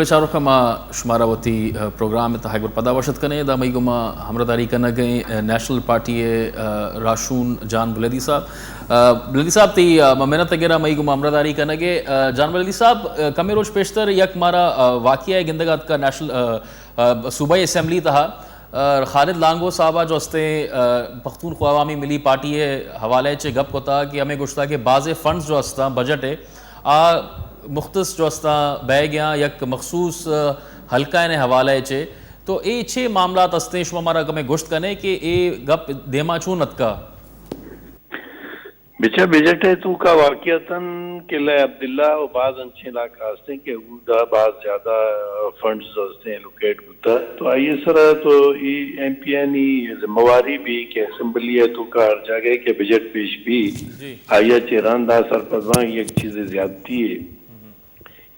چاروکاں، ما شمارا وتی، ء، پروگرام ء تہا یک بر پدا وش اتک کنیں۔ ادا مئی گوما ہمراہداری کنگ ء، ء، نیشنل پارٹی ء، ء، راہشون جان بلیدی صاحب۔ ء، بلیدی صاحب، تئی، ء، ما منت ء گراں مئی گوما ہمراہداری کنگ ء۔ ء، جان بلیدی صاحب، ء، کمے روچ پیشتر یک مارا، ء، واقعہ ء گندگ ء اتکا نیشنل، ء، ء، صوبائی اسمبلی تہا، ء، خالد لانگو صاحب ء جو ہستیں، ء، پختونخوا عوامی ملی پارٹی ء حوالہ ء چہ گپ کتا کہ ہمیں گوشتا کہ بازیں فنڈز جو ہستاں بجٹ ء، آ مختص جو استاں بیگ یا یک مخصوص، ء، حلقہ ء حوالہ ء چہ۔ تو اے چے معاملات استیں، شما مارا کمے گوشت کنے کہ اے گپ دیما چون اتکا؟ بچا بجٹ ء توکا واقعتاً قلعہ عبداللہ و بعض انچیں علاقہ ہستیں کہ اودا باز زیادہ فنڈز ہستیں ایلوکیٹ بوتا، تو آئی سرا تو ای ایم پی آنی ذمہ واری بھی کہ اسمبلی ء توکا ہر جاگہ کہ بجٹ پیش بھی، جی۔ آئی ء چہ رند آ سرپد باں یک چیز زیادتی ہے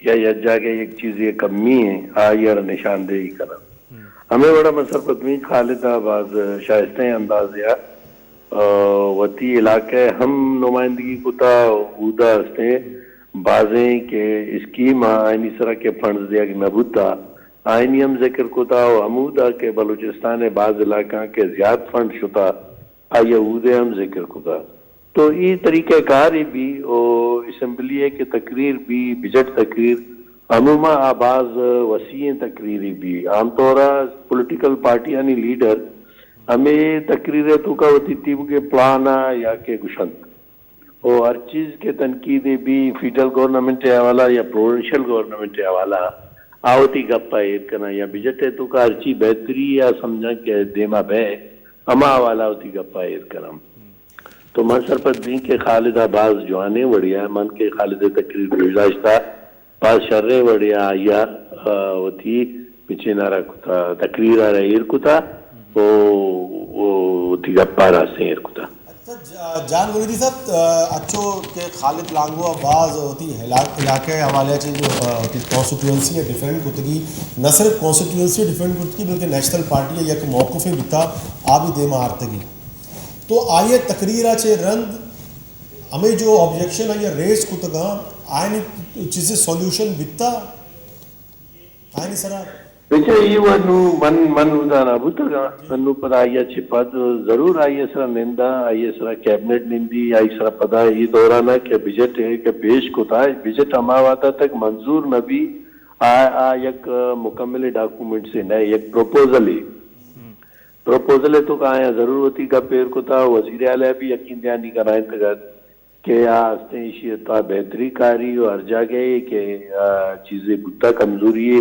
یا یک جاگہ یک چیزے کمی ہے، آئی ء را نشاندہی کنن۔ ہمیں وڑا من سرپد بیں خالد ء باز شائستہ اندازے ء، آ، وتی علاقہ ء ہم نمائندگی کتا، اودا ہستیں بازیں کہ اسکیم آ آئینی سرا کہ فنڈز دیگ نہ بوتا، آئینی ہم ذکر کتا و ہمودا کہ بلوچستان ء باز علاقہ کہ زیاد فنڈ شتا، آئی ء اودے ہم ذکر کتا۔ تو ای طریقہ کار ہی بھی او اسمبلی ء کہ تقریر بھی، بجٹ تقریر، عموماً آ باز وسیع تقریری بھی۔ عام طور ء پولیٹیکل پارٹیانی لیڈر ہمیں تقریر ء توکا وتی تیوگے پلان ء یا کہ گشنت۔ او ہر چیز کہ تنقید بھی فیڈرل گورنمنٹ ء حوالہ یا پروونشل گورنمنٹ ء حوالہ، آ وتی گپ ء ایر کناں یا بجٹ ء توکا ہرچی بہتری ء سمجھاں کہ دیما بہ، ہما حوالہ وتی گپ ء ایر کناں۔ تو من سرپد بیں کہ خالد ء باز جوانیں وڑے ء، من کہ خالد ء تقریر گوش داشتہ، باز شریں وڑے ء آئی ء، آ، وتی بچین ء را کتا، تقریر ء را ایر کتا، او، او وتی گپ ء راستیں ایر کتا۔ اچھا، جا-، جان بلیدی صاحب، آ، اچو کہ خالد لانگو ء باز وتی علا-، علاقہ ء حوالے ء چہ جو، آ، وتی کانسٹیٹوئنسی ء ڈیفینڈ کتگی، نہ صرف کانسٹیٹوئنسی ء ڈیفینڈ کتگی بلکہ نیشنل پارٹی ء یک موقفے بیتا، آ بھی دیما آرتگی۔ تو آئی ء تقریر ء چہ رند ہمے جو آبجیکشن آئی ء ریز کتگاں، آیانی چیزے سولوشن بیتا آیانی سرا؟ بچا، ای و نو من، من اودا نہ بوتگاں۔ من نو پدا آئی ء چہ پد ضرور آئی ء سرا ننداں، آئی ء سرا کیبنٹ نندی، آئی سرا پدا ای دوران ء کہ بجٹ ء کہ پیش کتا، بجٹ ہما وہدا تک منظور نہ بی، آ، آ یک مکمل ڈاکومنٹ سے نہ، یک پروپوزل ہے۔ پروپوزل ء تو کہ آیاں ضرور وتی گپ ایر کتا، وزیر اعلی بھی یقین دہانی کنائینتگ ات کہ آ ہستیں ایشی ء تہا بہتری کاری و ہر جاگہ ء کہ، آ، چیزے بوتا، کمزوری ء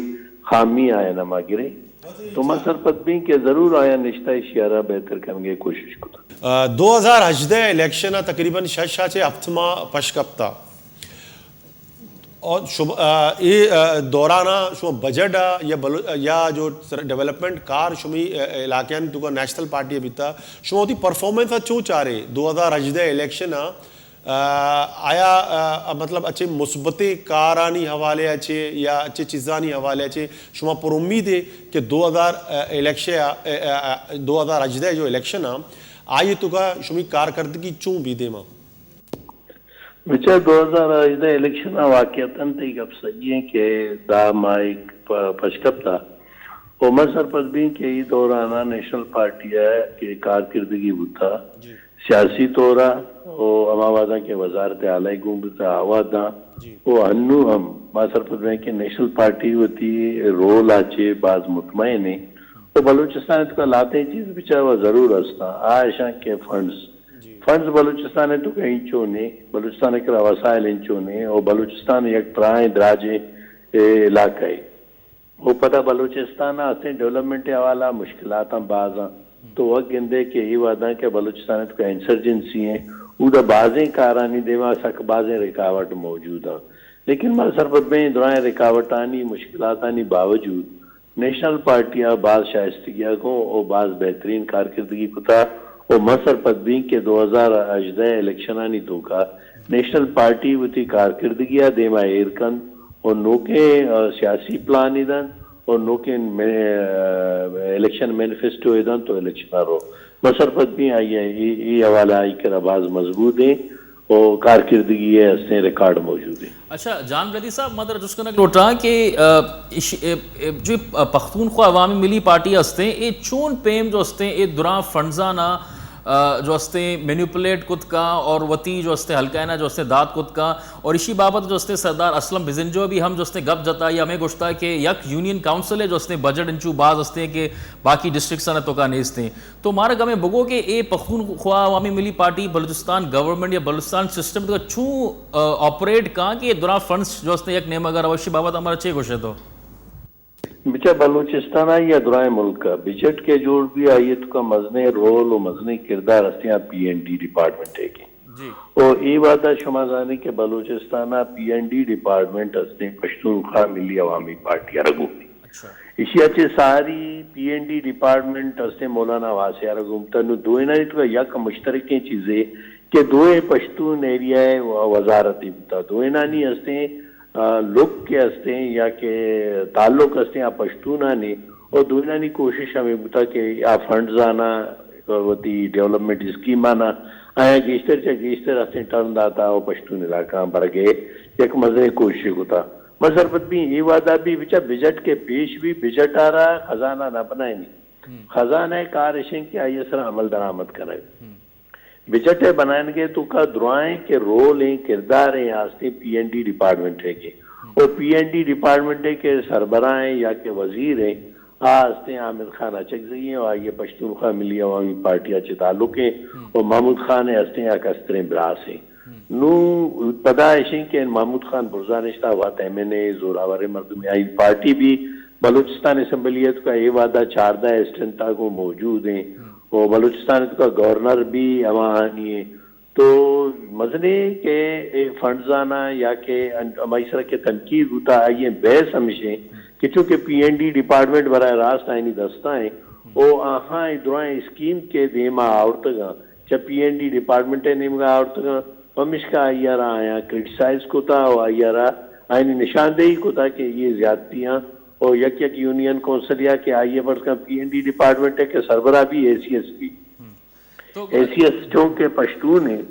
خامی آیاں ما گریں۔ تو ما سرپد بیں کہ ضرور آیاں نشتہ ایشی ء را بہتر کنگ ء کوشش کتا۔ آ، دو ہزار ہژدہ الیکشن ء تقریباً شش ء چہ ہفت ماہ پش کپتا۔ اور شما، آ، اے، آ، دوران ء شما بجٹ ء یا بلو-، یا جو سر-، ڈیولپمنٹ کار شمی، آ، علاقیانی توکا نیشنل پارٹی ء بیتا، شما وتی پرفارمنس ء چون چارے دو ہزار ہژدہ الیکشن ء، آ، آیا، آ، مطلب اچے مثبتیں کارانی حوالے ء چے یا اچے چیزانی حوالے ء چے شما پر امید ہے کہ دو ہزار الیکشن ء، آ، آ، آ، دو ہزار ہژدہ جو الیکشن ء آئی توکا شمی کارکردگی چون بی دیما؟ بچا، دو ہزار ہژدہ الیکشن ء واقعتاً تئی گپ سہی ہیں کہ دہ ماہ ایک پ-، پشکپتا و من سرپد بیں کہ ای دوران ء نیشنل پارٹی ء کہ کارکردگی بوتا، جی۔ سیاسی طور ء و ہما وہداں کہ وزارت اعلی گون بوتا، آ وہداں جی۔ و ہنو ہم ما سرپد بیں کہ نیشنل پارٹی وتی رول ء چے باز مطمئن ہیں۔ و بلوچستان ء توکا لہتیں چیز بچار و ضرور ہستاں، آ اشاں کہ فنڈز۔ جی۔ فنڈز بلوچستان ء توکا انچو نے، بلوچستان ء کرا وسائل انچو نے، و بلوچستان یک پراہیں دراجیں، اے، علاقہ ہے۔ و پدا بلوچستان ء ہستیں ڈیولپمنٹ ء حوالہ مشکلات ہم باز ہیں۔ تو وقت گندے کہ اے وہداں کہ بلوچستان ء توکا انسرجنسی ہیں، اودا بازیں کارانی دیما سک بازیں رکاوٹ موجود ہیں۔ لیکن ما سرپد بیں درائیں رکاوٹانی، مشکلاتانی باوجود نیشنل پارٹی ء باز شائستگی ء گوں و باز بہترین کارکردگی کتا و من سرپد بیں کہ دو ہزار ہژدہ الیکشنانی توکا نیشنل پارٹی وتی کارکردگی ء دیما ایر کنت و نوکیں، آ، سیاسی پلان ء دنت و نوکیں مے-، آ، الیکشن مینیفیسٹو ء دنت و الیکشن ء رو۔ من سرپد بیں آئی ء اے، اے حوالہ آئی کرا باز مضبوط ہیں۔ و کارکردگی ء استیں ریکارڈ موجود ہیں۔ اچھا، جان بلیدی صاحب، ما ترا جست کنگ لوٹاں کہ، آ، اش-، اے، اے، جو پ-، پختونخوا عوامی ملی پارٹی ہستیں، اے چون پیم جو ہستیں، اے دراں فنڈزانا، آ، جو ہستیں مینیپولیٹ کت کاں اور وتی جو ہستیں حلقہ نا جو ہستیں دات کت کاں، اور اشی بابت جو ہستیں سردار اسلم بزنجو بھی ہم جو ہستیں گپ جتا، یا ہمیں گوشتا کہ یک یونین کاؤنسل ہے جو ہستیں بجٹ انچو باز ہستیں کہ باقی ڈسٹرکٹس نا توکا نیستیں۔ تو مارا گمے بگو کہ اے پختونخوا عوامی ملی پارٹی بلوچستان گورنمنٹ یا بلوچستان سسٹم تو چوں، آ، آپریٹ کاں کہ اے دراں فنڈز جو ہستیں یک نیمگا روشی بابت ہمارا چے گوشے تو؟ بچا بلوچستان ء یا درائیں ملک ء بجٹ کہ جوڑ بی آئی ء توکا مزنیں رول و مزنیں کردار ہستیں آ پی این ڈی ڈپارٹمنٹ ء کہ۔ جی۔ و اے وہدا شما زانے کہ بلوچستان ء پی این ڈی ڈپارٹمنٹ ہستیں پشتونخوا ملی عوامی پارٹی ء رگومی۔ اچھا۔ ایشی ء چہ ساری پی این ڈی ڈپارٹمنٹ ہستیں مولانا واسع ء رگومتا۔ نو دوئینانی توکا یک مشترکیں چیزے کہ دوئیں پشتون ایریا ء وزارت بوتا۔ دوئینانی ہستیں آ، لک کہ استیں یا کہ تعلق استیں آ پشتونانی، اور دوئینانی کوشش ہمیں بوتا کہ آ فنڈز آنا، وتی ڈیولپمنٹ اسکیم آنا، آیا گیشتر چہ گیشتر استیں ٹرن داتا اور پشتون علاقہ برگے یک مزے کوشش کتا۔ بس سرپد بھی اے وعدہ بھی بچا بجٹ کے پیش بھی بجٹ آ رہا خزانہ نہ بنائنی۔ خزانہ کار اشیں کہ آئی سر عمل درآمد کرے۔ بجٹ ء بنائینگ ء توکا درائیں کہ رول ایں، کردار ایں، آ استیں پی این ڈی ڈپارٹمنٹ ء کہ، او پی این ڈی ڈپارٹمنٹ ء کہ سربراہ ایں یا کہ وزیر ایں، آ استیں حامد خان اچکزئی ایں، و آئی ء پشتونخوا ملی عوامی پارٹی ء چہ تعلق ایں، و محمود خان ء استیں یک استریں براس ایں۔ نوں پدا اشیں کہ محمود خان برزا نشتا، وت ایم این اے زوراوریں مردمے، آئی پارٹی بھی بلوچستان اسمبلی ء توکا اے وعدہ چاردہ اسٹرینتھ ء گوں موجود ایں۔ و بلوچستان ء توکا گورنر بھی ہماہانی ایں۔ تو مزنیں کہ اے فنڈز آنا یا کہ ان-، ہمائی سرا کہ تنقید بوتا، آئی ء بحث ہمیش ایں کہ چونکہ پی این ڈی ڈپارٹمنٹ براہ راست آئینی دستا ایں، او آہاں اے درائیں اسکیم کہ دیما آورتگاں، چہ پی این ڈی ڈپارٹمنٹ ء نیمگا آورتگاں، پمیشکا آئی ء را آیاں کرٹیسائز کتا و آئی ء را آئینی نشاندہی کتا کہ یہ زیادتی آں۔ او یک یک یونین کونسل یا کہ آئی ء فرض کن پی این ڈی ڈپارٹمنٹ ء کہ سربراہ بھی اے سی ایس بھی۔ تو اے سی ایس چونکہ پشتون ایں،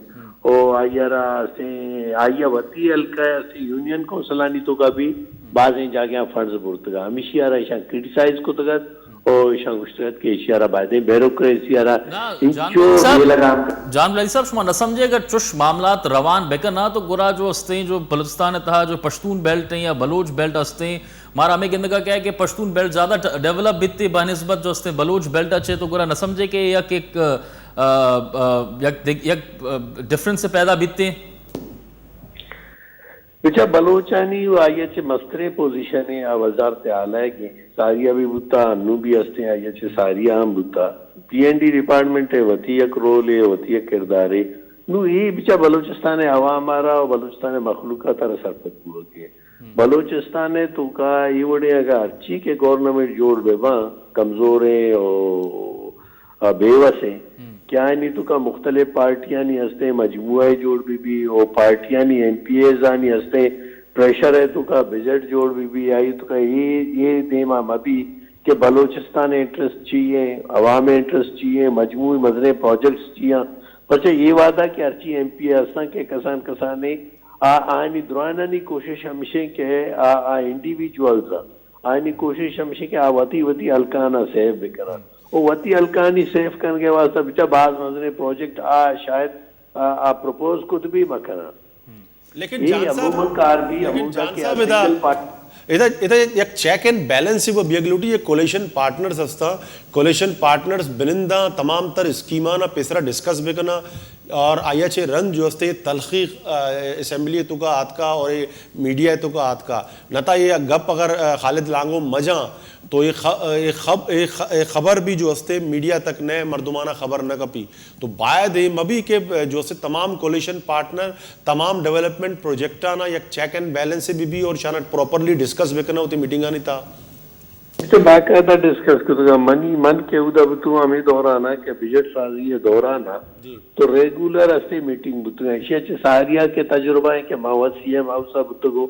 او آئی ء را استیں، آئی ء وتی حلقہ ء استیں یونین کونسلانی توکا بھی بازیں جاگہاں فنڈز برتگا۔ ہمیشی ء را ایشاں کرٹیسائز کتگت او ایشاں گوشتگت کہ ایشی ء را بائدیں بیوروکریسی ء را انچو بے لگام۔ جان بلیدی صاحب، شما نہ سمجھے اگر چش معاملات روان بکناں تو گڑا جو استیں جو بلوچستان ء تہا جو پشتون بیلٹ ایں یا بلوچ بیلٹ استیں، مارا ہمے گندگا کئے کہ پشتون بیلٹ زیادہ ٹ-، ڈیولپ بیتے بہ نسبت جو استیں بلوچ بیلٹ ء چہ، تو گڑا نہ سمجھے کہ یک، یک، آ، آ، یک دگ-، یک، آ، ڈفرنس پیدا بیتے؟ بچا بلوچانی و آئی ء چہ مستریں پوزیشن ء آ وزارت اعلی ء گیں ساری ء بھی بوتا، انو بھی استیں آئی ء چہ ساری ء ہم بوتا۔ پی این ڈی ڈپارٹمنٹ ء وتی یک رول ء وتی یک کردارے۔ نو اے بچا بلوچستان ء عوام ء را و بلوچستان ء مخلوق ء ترا سرپد بوگے۔ بلوچستان ء توکا اے وڑیں اگاں ہرچی کہ گورنمنٹ جوڑ بہ باں، کمزوریں و، و بے وسیں، کہ آیانی توکا مختلف پارٹیانی ہستیں مجموعہ جوڑ بہ بی، و پارٹیانی ایم پی ایز آنی ہستیں پریشر ء توکا بجٹ جوڑ بہ بی، آئی توکا اے، اے دیما مہ بی کہ بلوچستان ء انٹرسٹ چی ایں، عوام ء انٹرسٹ چی ایں، مجموعی مزنیں پروجیکٹس چی آں۔ پرچہ اے وعدہ کہ ہرچی ایم پی اے ہستاں کہ کسان کسانے آ، آیانی درائنانی کوشش ہمیشیں کہ آ، آ انڈیویجولز آ، آیانی کوشش ہمیشیں کہ آ وتی، وتی حلقانا سیف بکنن۔ و وتی حلقانی سیف کنگے واسطہ بچا باز مزنیں پروجیکٹ آ شاید آ، آ پروپوز کت بھی مکنن۔ لیکن اے جان صاحب، عموماً کار بھی لیکن عموماً جان کہ صاحب، ادا، سنگل پارٹ- ادا، ادا یک چیک اینڈ بیلنس ہی وہ بیگ لوٹی، یہ کولیشن پارٹنرز ہستا، کولیشن پارٹنرز بننداں تمام تر اسکیمانا پیسرا ڈسکس بکنا، اور آئی ء چہ رند جو استے تلخی، آ، اسمبلی توکا آتکا اور اے میڈیا توکا آتکا۔ نتا اے گپ اگر، آ، خالد لانگو مجاں تو اے خ-، اے خب-، اے خ-، اے خبر بھی جو استے میڈیا تک نئے مردمانا خبر نہ کپی۔ تو باید اے مہ بی کہ جو استے تمام کولیشن پارٹنر تمام ڈیولپمنٹ پروجیکٹانا یک چیک اینڈ بیلنس بھی بی اور شانا پراپرلی ڈسکس بکنا ہوتی میٹنگانی تا۔ تو باقاعدہ ڈسکس کتگا۔ منی، من کہ اودا بوتوں ہمے دورانا کہ بجٹ سازی ء دورانا، جی۔ تو ریگولر استے میٹنگ بوتگا۔ ایشی ء چہ ساریا کہ تجربہ ہے کہ ما وت سی ایم ہاؤس ء بوتگو،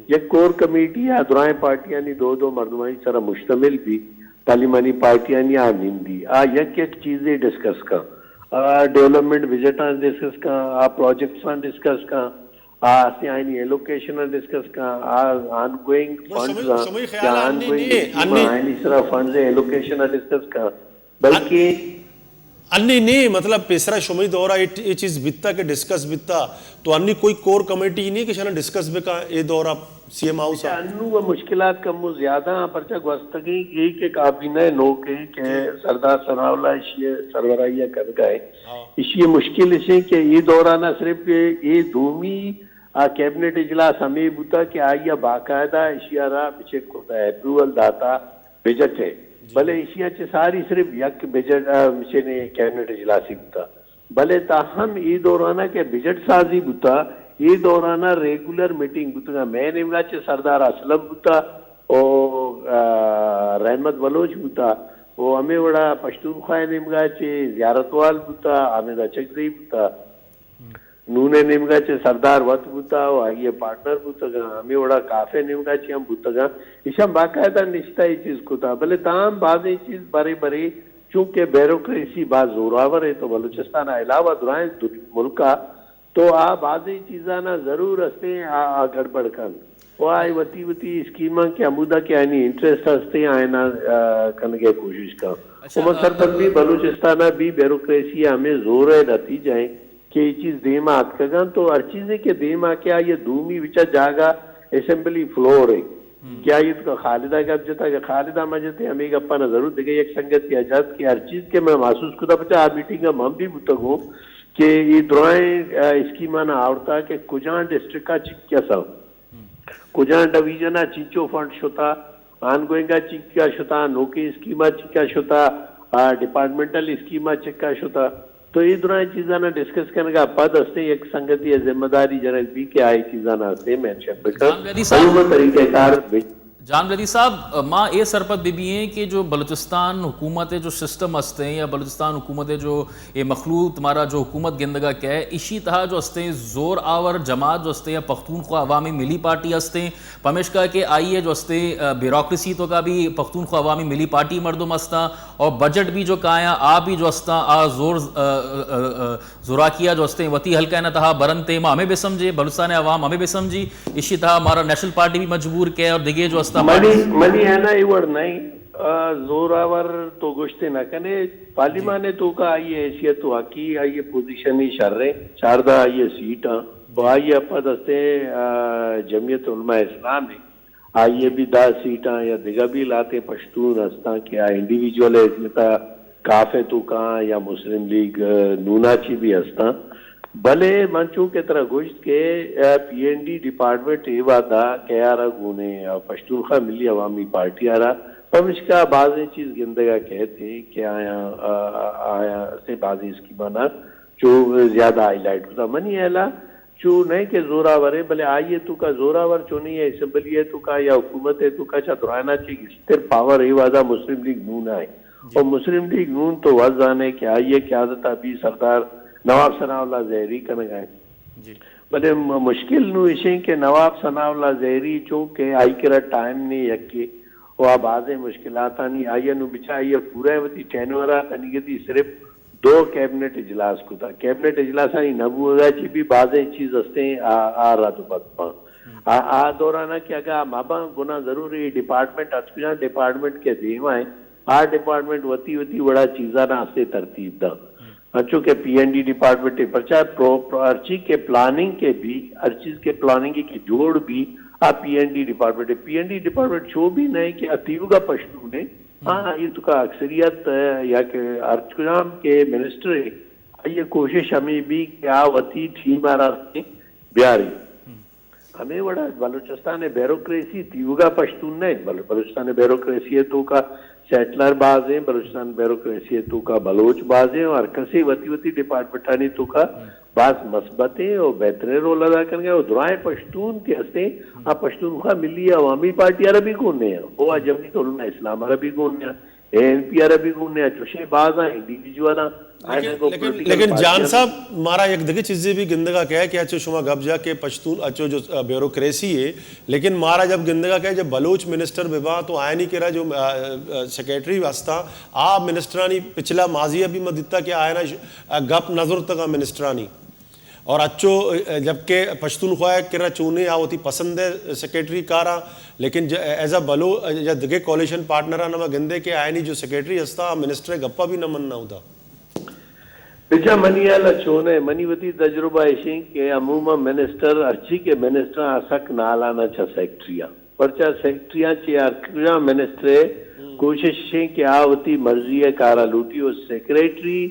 یک کور کمیٹی ء درائیں پارٹیانی دو دو مردمانی سرا مشتمل بی، پارلیمانی پارٹیانی آ نندی، آ یک یک چیزے ڈسکس کن۔ آ ڈیولپمنٹ بجٹ آں ڈسکس کاں، آ پروجیکٹس آں ڈسکس کاں، آ استیں آئینی ایلوکیشن آں ڈسکس کاں، آ آن گوئنگ گڑا فنڈز شمئی، آں شمئی یا خیال آ آن انی گوئنگ نی، اسکیم آں، انی آئینی سرا فنڈز ایلوکیشن آں ڈسکس کاں، بلکہ انی نی، مطلب، پیسرا شمئی دورا اے، اے چیز بیتا کہ ڈسکس بیتا، تو انی کوئی کور کمیٹی نی کہ شنا ڈسکس بکا اے دورا سی ایم ہاؤس آ؟ انو و مشکلات کمو زیادہ آں، پرچا گوستگیں اے کہ کابینہ نوک ایں کہ جی۔ سردار ثناء اللہ اشی سربراہی ء کنگا ایں۔ ہاں۔ اشی مشکل اش ایں کہ اے دوران صرف اے دومی آ کیبنٹ اجلاس ہمے بوتا کہ آئی ء باقاعدہ اشی ء را بچک کتا، اپروول داتا بجٹ ء۔ جی۔ بلے ایشی ء چہ ساری صرف یک بجٹ، آ، چنے کیبنٹ اجلاسے بوتا۔ بلے تاہم اے دوران ء کہ بجٹ سازی بوتا، اے دوران ء ریگولر میٹنگ بوتگاں۔ مئے نیمگا چہ سردار اسلم بوتا و، آ، رحمت بلوچ بوتا و ہمے وڑا پشتونخوا ء نیمگا چہ زیارت وال بوتا، حامد اچکزئی بوتا۔ نون ء نیمگا چہ سردار وت بوتا و آئی ء پارٹنر بوتگاں، ہمے وڑا کاف ء نیمگا چہ ہم بوتگاں۔ ایشاں باقاعدہ نشتہ اے چیز کتا، بلے تاہم بازیں چیز برے برے، چونکہ بیوروکریسی باز زوراور ہے تو بلوچستان ء علاوہ درائیں دن-، ملک ء تو آ بازیں چیزانا ضرور ہستیں آ، آ گڑبڑ کنت و آ وتی وتی اسکیماں کہ ہمودا کہ آنی انٹرسٹ ہستیں آئینا، آ، کنگے کوشش کن۔ اچھا، و من آ، سرپد بھی بلوچستان ء بھی بیوروکریسی ء ہمیں زور ء نتیجہ ہیں کہ یہ چیز دیما اتکگاں تو ہر چیزے کہ دیما کہ آئی دومی وچا جاگہ اسمبلی فلور ہے کہ آئی تو خالدہ گپ جتا کہ خالدہ مجتے ہمیں گپا نہ ضرور دیگه یک سنگتی اجازت کہ ہر چیز کہ میں محسوس کتا بچا آ میٹنگ ہم ہم بھی بوتگو کہ یہ درائیں، آ، اسکیماں آورتا کہ کجان ڈسٹرکٹ چکیا سا کجان ڈویژن ء چنچو فنڈ شتا، آن گوئنگ ء چنکا شتا، نوکیں اسکیم ء چنکا شتا، آ، ڈپارٹمنٹل اسکیم ء چنکا شتا۔ تو اے درائیں چیزاں ڈسکس کنگ ء پد استیں یک سنگتی ء ذمہ داری جنگ بی کہ آئی چیزاں استیں مینشن بکن۔ جان بلیدی صاحب۔ عموماً طریقہ کار بی۔ جان بلیدی صاحب، ما اے سرپد بہ بیئیں کہ جو بلوچستان حکومت ء جو سسٹم استیں یا بلوچستان حکومت ء جو اے مخلوق تمہارا جو حکومت گندگا کئے، ایشی تہا جو استیں زور آور جماعت جو استیں یا پختونخوا عوامی ملی پارٹی استیں، پمیشکا کہ آئی ء جو استیں، آ، بیوروکریسی توکا بھی پختونخوا عوامی ملی پارٹی مردم استاں اور بجٹ بھی جو کایاں آ بھی جو استاں آ زور، آ، آ، آ، آ، زوراکیا جو استیں وتی حلقہ نا تہا برنتے، ما ہمیں بہ سمجھے، بلوچستان عوام ہمیں بہ سمجھی، ایشی تہا مارا نیشنل پارٹی بھی مجبور کئے اور دگے جو استاں منی، پارٹی منی ہے نا اے وڑ نہیں۔ آ، زوراور تو گوشتے نہ کنے، پارلیمان ء توکا آئی ء حیثیت و حقی، آئی ء پوزیشن ہی شر ہے، چاردہ آئی ء سیٹ آں، تو آئی ء پد استیں، آ، جمعیت علماء اسلام ہے، آئی ء بھی دہ سیٹ آں یا دگہ بھی لاتے پشتون ہستاں کہ آ انڈیویجول حیثیت ء کاف ء توکا آں یا مسلم لیگ، آ، نونا چی بھی ہستاں۔ بلے من چونکہ ترا گوشت کہ، آ، پی این ڈی ڈپارٹمنٹ اے وعدہ کیارا گونے، آ، پشتونخوا ملی عوامی پارٹی آرا، پمشکا بازیں چیز گندگا کہتے کہ آیاں، آ، آ، آیاں سے بازیں اسکیمانا چو زیادہ ہائی لائٹ کتا۔ منی اعلیٰ چو نئے کہ زوراورے، بلے آئی ء توکا زوراور چونی ہے، اسمبلی ء توکا یا حکومت ء توکا چا درائنا چی گشتر پاور اے وعدہ مسلم لیگ نون آئے۔ اور مسلم لیگ نون تو وت زانے کہ آئی ء قیادت ء بھی سردار نواب ثناء اللہ زہری کنگ ء انت۔ جی۔ بلے م-، مشکل نو اشیں کہ نواب ثناء اللہ زہری چونکہ آئی کرا ٹائم نے یکے و آ بازیں مشکلاتانی آئی ء نو بچا آئی ء پورا وتی ٹینور ء تنیگتی صرف دو کیبنٹ اجلاس کتا۔ کیبنٹ اجلاسانی نہ بوگا چی بھی بازیں چیز ہستیں آ، آ رد و بد باں۔ آ، آ دورانا کہ اگا مباں گنا ضروری ڈپارٹمنٹ اتکجاں ڈپارٹمنٹ کے دیما ہیں۔ آ ڈپارٹمنٹ وتی وتی وڑا چیزانا ہستے ترتیب داں۔ انچو کہ پی این ڈی ڈپارٹمنٹ ہے، پرچا پرو-، پرو-، ہر چیز کے پلاننگ کے بھی، ہر چیز کے پلاننگ کے جوڑ بھی، آ پی این ڈی ڈپارٹمنٹ ہے۔ پی این ڈی ڈپارٹمنٹ چو بھی نہیں کہ اتیوگا پشتون ہے۔ ہاں، یہ تو کا اکثریت، آ، یا کہ ہر کجام کے منسٹر ہے، یہ کوشش ہمیں بھی کہ آ وتی ٹیم آ راستے بیاری۔ ہمے وڑا بلوچستان ء بیوروکریسی تیوگا پشتون نہ انت، بل-، بلوچستان ء بیوروکریسی ء توکا سیٹلر باز ہیں، بلوچستان بیوروکریسی ء توکا بلوچ باز ہیں، ہر کسے وتی وتی ڈپارٹمنٹانی توکا باز مثبت ہیں اور بہترین رول ادا کرنگا اور درائیں پشتون کہ ہستیں، آ پشتونخوا ملی عوامی پارٹی آرا بھی گون ہیں، او آ جمعیت علماء اسلام آرا بھی گون ہیں۔ اے این پی آر ءَ بھی گون ءَ چوشیں باز آں انڈیویجول آں۔ لیکن، لیکن، لیکن جان صاحب، مارا یک دگہ چیزے بھی گندگا کئے کہ اچو شما گپ جا کہ پشتون اچو جو، آ، بیوروکریسی ہے، لیکن مارا جب گندگا کئے جب بلوچ منسٹر ببا تو آئینی کرا جو، آ، آ، سیکرٹری واسطہ آ منسٹرانی پچھلا ماضی ءَ بھی ما دیتا کہ آئینا ش-، آ، گپ نہ زرتگا منسٹرانی۔ اور اچو، آ، جبکہ پشتونخوا ءِ کرا چونے آ وتی پسند ءِ سیکرٹری کاراں، لیکن ج-، ایز اے بلو-، یا دگہ کولیشن پارٹنراں نما گندے کہ آئینی جو سیکرٹری ہستا آ منسٹر ءِ گپا بھی نہ مننا ہوتا۔ بچا منی حال ءَ چون ءَ، منی وتی تجربہ ایشیں کہ عموماً منسٹر، ہرچی کہ منسٹر آ سک نالان ءَ چہ سیکرٹری آں۔ پرچا سیکرٹری آں چہ ہر کجا منسٹر ءِ کوشش ایشیں کہ آ وتی مرضی ءِ کارا لوٹی و سیکرٹری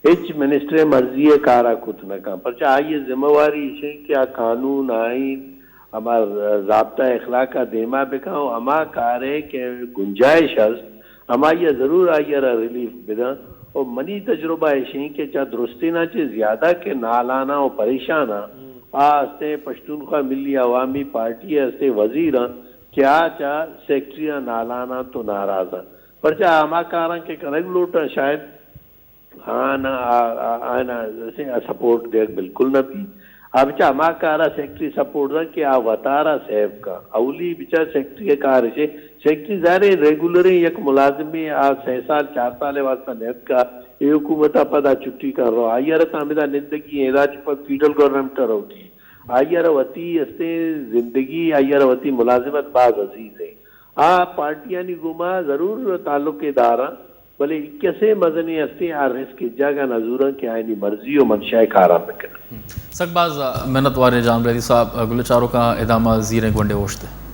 ہچ منسٹر ءِ مرضی ءِ کارا کت نہ کن۔ پرچا آئی ءِ ذمہ واری ایشیں کہ آ قانون، آئین، ہما ضابطہ اخلاق ءَ دیما بکن و ہما کارے کہ گنجائش است، ہمائی ءَ ضرور آئی ءَ را ریلیف بدن۔ و منی تجربہ ایشیں کہ چہ درستیناں چہ زیادہ کہ نالاناں و پریشاناں، آ ہستیں پشتونخوا ملی عوامی پارٹی ءِ ہستیں وزیراں کہ آ چہ سیکرٹری ءَ نالاناں تو ناراضاں۔ پرچا ہما کاراں کہ کنگ لوٹاں شاید آن، آ، آ، آن، آ، سپورٹ دیگ بالکل نہ بی۔ آ بچا ہما کارا سیکرٹری سپورٹ داں کہ آ وتارا سیو کا۔ اولی بچا سیکرٹری ءِ کار ایشے، سیکرٹری ظاہر ہے ریگولریں یک ملازمے، آ سہ سال، چار سال ءِ واسطہ نیتکا، اے حکومت ءَ پدا چھٹی کن رو۔ آئی ءَ را تاں ہمدا نندگی ایں، ادا چہ پد فیڈرل گورنمنٹ ءَ روگی۔ آئی ءَ را وتی ہستیں زندگی، آئی ءَ را وتی ملازمت باز عزیز ایں۔ آ پارٹیانی گوما ضرور تعلق ءَ داراں، بلے اے کسے مزنیں ہستیں آ رسک ءِ جاگہ نہ زوراں کہ آیانی مرضی و منشا ءِ کاراں بکناں۔ سک باز منت واریں جان بلیدی صاحب۔ گل چاروکاں، ادا ما زیریں گونڈے اوشت ءَ۔